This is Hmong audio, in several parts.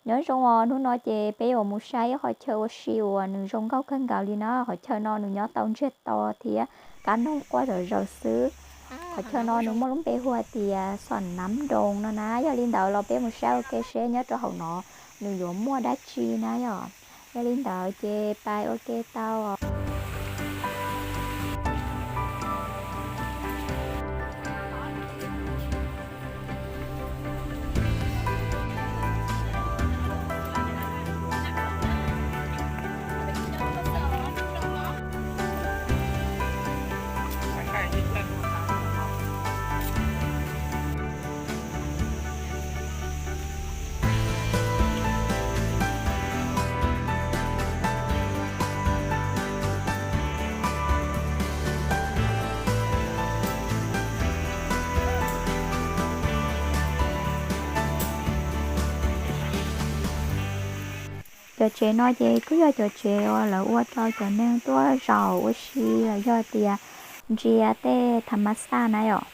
Nyob zoo os, hnub no ces peb yuav mus saib ib qhov chaw ua si uas nws zoo nkauj kawg nkaus li na. Qhov chaw no nws nyob tau ntsiag to thiab kab noog quaj zom zaws xwb. Qhov chaw no nws muaj lub npe hu hais tias Xom Nab Nroos no na. Yog li ntawd los peb mus saib ua ke seb nyob rau hauv no nws yuav muaj dab tsi na yom. Yog li ntawd ces pais ua ke tau. Cov tsev no ces kuj yog cov tsev uas lawv ua rau cov neeg tuaj zaum ua si los yog tias ntsia tej thav mas xaj na yom.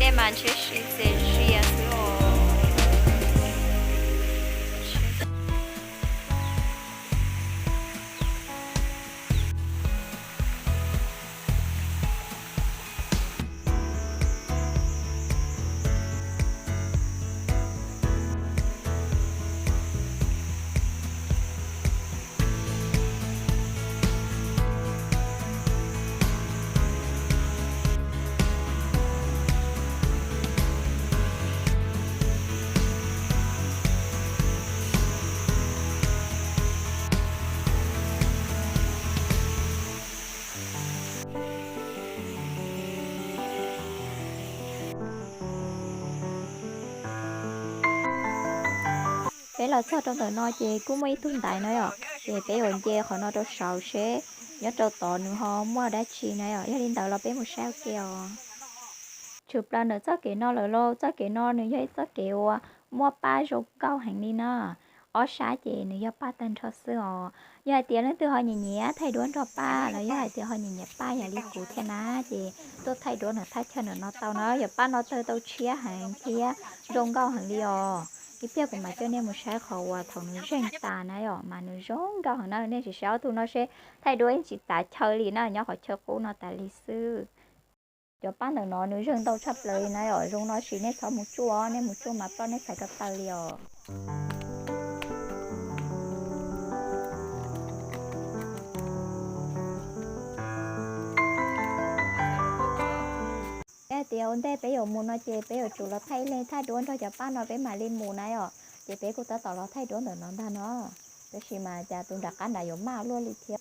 Dej mas ntshe siv txias zias xwb os. Peb los txog rau ntawm no ces kuj muaj ib tug ntaiv no yom, ces peb yuav nce qhov no rau saud seb nyob rau tod nws ho muaj dab tsi na yom. Yog li ntawd los peb mus saib ua ke os. Tshwm plaws ntawm txoj kev no lawm lauj, txoj kev no nws yog ib txoj kev uas muaj paj zoo nkauj heev li na. Ob sab ces nws yog paj tag nrho xwb os. Yog hais tias leej twg ho nyiam nyiam thaij duab nrog paj los yog hais tias ho nyiam nyiam paj yam li kuv thiab na, ces tuaj thaij duab ntawm thaj chaw ntawm no tau na. Yog paj no tawg tau tshiab heev thiab zoo nkauj heev li os. Ib pliag kuv mam coj nej mus saib qhov uas thaum nws zeeg tas na yom, mas nws zoo nkauj heev na. Nej sim saib ob tug no seb thaij duab yeej tsis tav chaw li na, nyob qhov chaw qub no tas li xwb. Cov paj ntawm no nws zeeg ntau tshaj plaws li na yom, zoo no sis nej txhob mus tsuj, nej mus tsuj mas ploj nej txhais ko taw li os. Yog tias ua ntej peb yuav mus no ces peb yuav tsum los thaij ib leeg thaij duab nrog cov paj no peb mam li mus na yom. Ces peb kuj tab tom los thaij duab ntawm no ntag no. Tab sis mas cas tus nram qab nrad yuav maj luaj li thiab.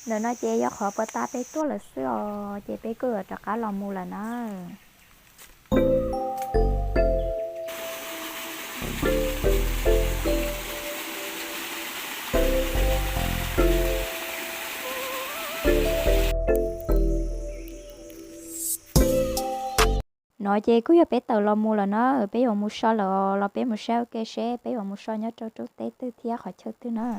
Ntawm no ces yog qhov puag ta peb tuaj lawm xwb os, ces peb kuj yuav rov qab los mus lawm na. No ces kuj yog peb tawm los mus lawm na, peb yuav mus so lawm los peb mus saib ua ke seb peb yuav mus so nyob rau rooj teb twg thiab qhov chaw twg na.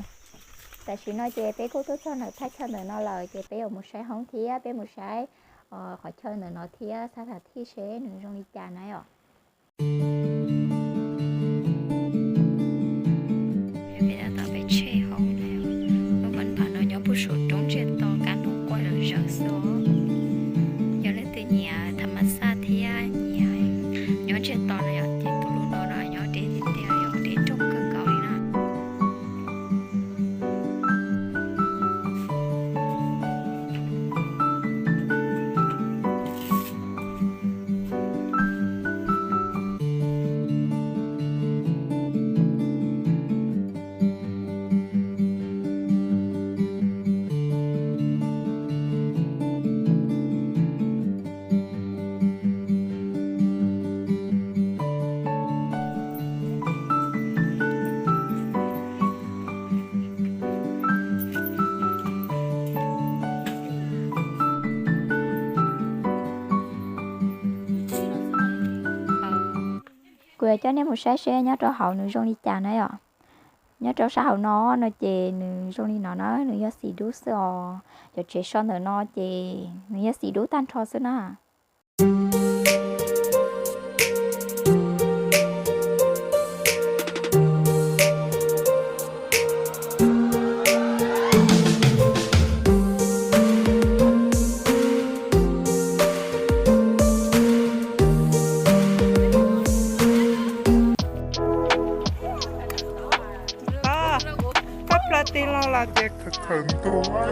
Tam sim no ces peb kuj tuaj txog ntawm thaj chaw ntawm no lawm ces peb yuav mus saib hoob thiab peb mus saib qhov chaw ntawm no thiab xab thas thij seb nws zoo li cas na yom. Peb tab tom peb tsheb hauv na, lub npam no nyob puag saum roob ntsiag to, kab noog quaj zom zaws xwb os. Yog leej twg nyiam tham mas xaj thiab nyiam nyob ntsiag to no yom, ces tus lub no no nyob deb tiag tiag, yog deb nroog kawg nkaus li na. Kuv yuav coj nej mus saib seb nyob rau hauv nws zoo li cas na yom. Nyob rau sab hauv no no ces nws zoo li no na, nws yog xim dub xwb os. Cov tsev so ntawm no ces nws yog xim dub tag nrho xwb na. Koj pla ti los las ces khawm khawm ntua.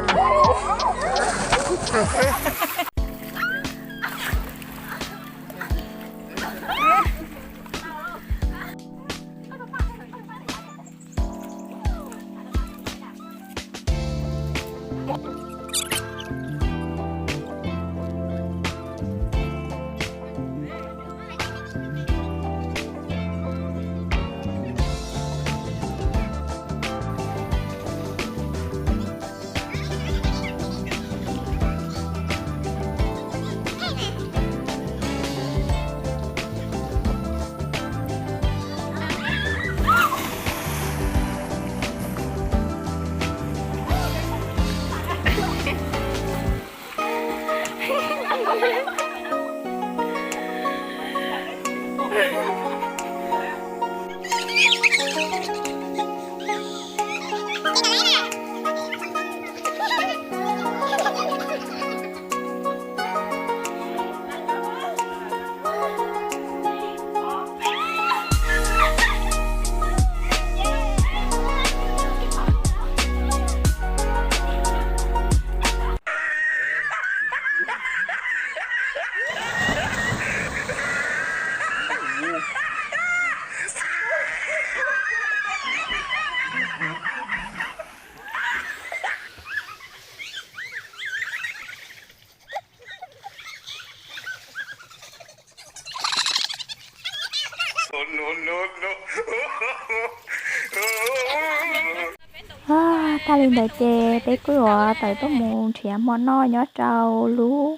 Tag li ntawd ces peb kuj yuav tawm tuaj mus nrhiav hmo noj nyob rau lub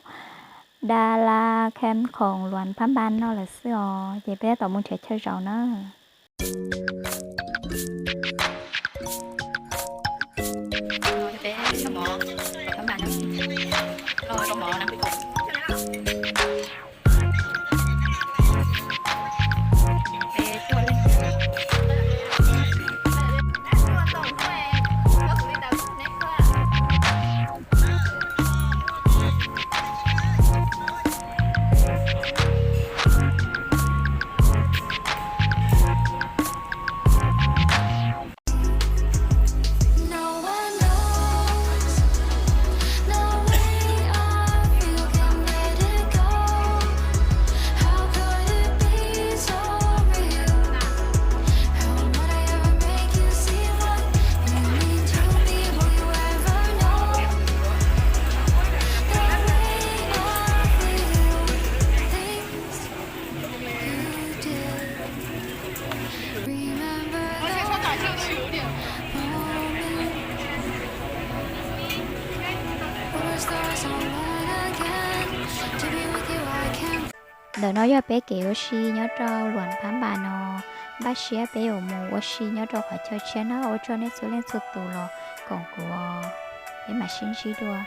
Da La Kham Khoom Luam Phab Npas no lawm xwb os, ces peb tawm mus nrhiav chaw zaum na. Ntawm no yog peb kev ua si nyob rau Luam Phab Npas no. Npaj siab peb yuav mus ua si nyob rau qhov chaw tshiab na. Ua tsaug nej txhua leej txhua tus los koom kuv, peb mam sib ntsib dua.